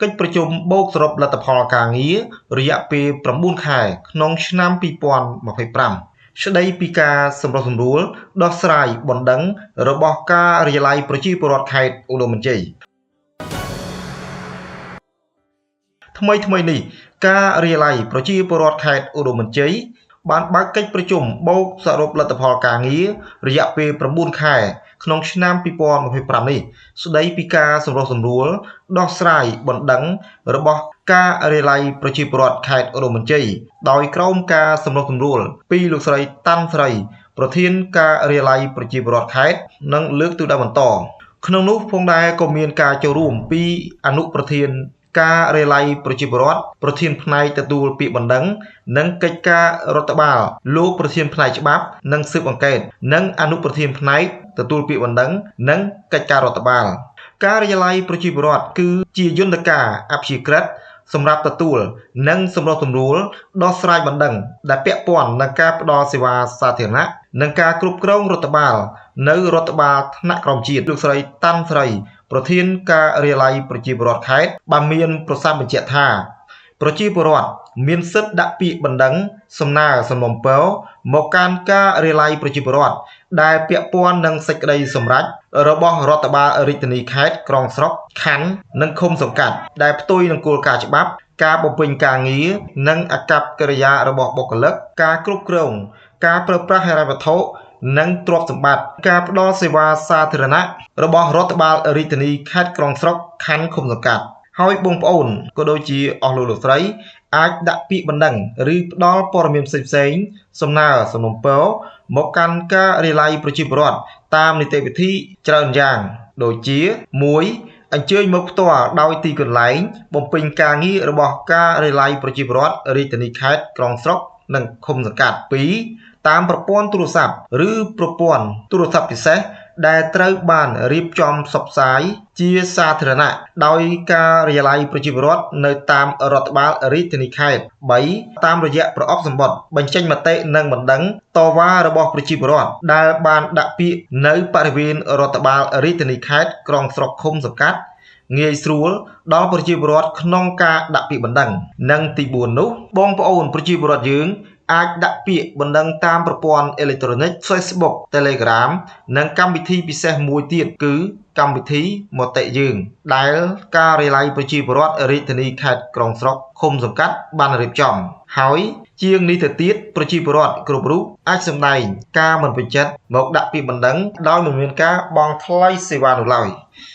កិច្ចប្រជុំបូកសរុបលទ្ធផលការងាររយៈពេល9ខែក្នុងឆ្នាំ2025ស្ដីពីការសម្រុះសម្រួលដោះស្រាយបណ្ដឹងរបស់ការិយាល័យប្រជាពលរដ្ឋខេត្តឧត្តរមានជ័យថ្មីថ្មីនេះការិយាល័យប្រជាពលរដ្ឋខេត្តឧត្តរមានជ័យបានបើកកិច្ចប្រជុំបូកសរុបលទ្ធផលការងាររយៈពេល9ខែក្នុងឆ្នាំ2025នេះស្ដីពីការសម្រុះសម្រួលដោះស្រាយបណ្ដឹងរបស់ការិយាល័យប្រជាពលរដ្ឋខេត្តឧត្តរមានជ័យដោយក្រោមការសម្រុះសម្រួលពីលោកស្រីតាន់ស្រីប្រធានការិយាល័យប្រជាពលរដ្ឋខេត្តនិងលើកទិសដៅបន្តក្នុងនោះផងដែរក៏មានការចូលរួមពីអនុប្រធានការិយាល័យប្រជាពលរដ្ឋប្រធានផ្នែកទទួលពាក្យបណ្ដឹងនិងកិច្ចការរដ្ឋបាលលោកប្រធានផ្នែកច្បាប់និងស៊ើបអង្កេតនិងអនុប្រធានផ្នែកទទួលពាក្យបណ្ដឹងនិងកិច្ចការរដ្ឋបាលការិយាល័យប្រជាពលរដ្ឋគឺជាយន្តការអព្យាក្រឹតសម្រាប់ទទួលនិងសម្រុះសម្រួលដោះស្រាយបណ្ដឹងដែលពាក់ព័ន្ធនឹងការផ្ដល់សេវាសាធារណៈនិងការគ្រប់គ្រងរដ្ឋបាលនៅរដ្ឋបាលថ្នាក់ក្រោមជាតិលោកស្រីតាន់ស្រីប្រធានការិយាល័យប្រជាពលរដ្ឋខេត្តបានមានប្រសាសន៍បញ្ជាក់ថាប្រជាពលរដ្ឋមានសិទ្ធិដាក់ពាក្យបណ្ដឹងសំណើសំណូមពរមកកាន់ការិយាល័យប្រជាពលរដ្ឋដែលពាក់ព័ន្ធនឹងសេចក្តីសម្រេចរបស់រដ្ឋបាលរាជធានីខេត្តក្រុងស្រុកខណ្ឌនិងឃុំសង្កាត់ដែលផ្ទុយនឹងគោលការណ៍ច្បាប់ការបំពេញការងារនិងអាកប្បកិរិយារបស់បុគ្គលិកការគ្រប់គ្រងការប្រើប្រាស់ហិរញ្ញវត្ថុនិងទ្រព្យសម្បត្តិការផ្ដល់សេវាសាធារណៈរបស់រដ្ឋបាលរាជធានីខេត្តក្រុងស្រុកខណ្ឌឃុំសង្កាត់ហើយបងប្អូនក៏ដូចជាអស់លោកលោកស្រីអាចដាក់ពាក្យបណ្ដឹងឬផ្ដល់ព័ត៌មានផ្សេងៗសំណើសំណូមពរមកកាន់ការិយាល័យប្រជាពលរដ្ឋតាមនីតិវិធីច្រើនយ៉ាងដូចជា1អញ្ជើញមកផ្ទាល់ដោយទីកន្លែងបំពេញការងាររបស់ការិយាល័យប្រជាពលរដ្ឋរាជធានីខេត្តក្រុងស្រុកនិងឃុំសង្កាត់2តាមប្រព័ន្ធទូរស័ព្ទឬប្រព័ន្ធទូរស័ព្ទពិសេសដែលត្រូវបានរៀបចំផ្សព្វផ្សាយជាសាធារណៈដោយការិយាល័យប្រជាពលរដ្ឋនៅតាមរដ្ឋបាលរាជធានីខេត្ត3តាមរយៈប្រអប់សម្បត្តិបញ្ចេញមតិនិងបណ្ដឹងតវ៉ារបស់ប្រជាពលរដ្ឋដែលបានដាក់ពាក្យនៅបរិវេណរដ្ឋបាលរាជធានីខេត្តក្រុងស្រុកឃុំសង្កាត់ងាយស្រួលដល់ប្រជាពលរដ្ឋក្នុងការដាក់ពាក្យបណ្ដឹងនិងទី4នោះបងប្អូនប្រជាពលរដ្ឋយើងអាចដាក់ពាក្យបណ្ដឹងតាមប្រព័ន្ធអេឡិចត្រូនិក Facebook Telegram និងកម្មវិធីពិសេសមួយទៀតគឺកម្មវិធីមតិយើងដែលការិយាល័យប្រជាពលរដ្ឋរាជធានីខេត្តក្រុងស្រុកឃុំសង្កាត់បានរៀបចំហើយជាងនេះទៅទៀតប្រជាពលរដ្ឋគ្រប់រូបអាចសម្ដែងការមិនពេញចិត្តមកដាក់ពាក្យបណ្ដឹងដោយមិនមានការបង់ថ្លៃសេវានោះឡើយ។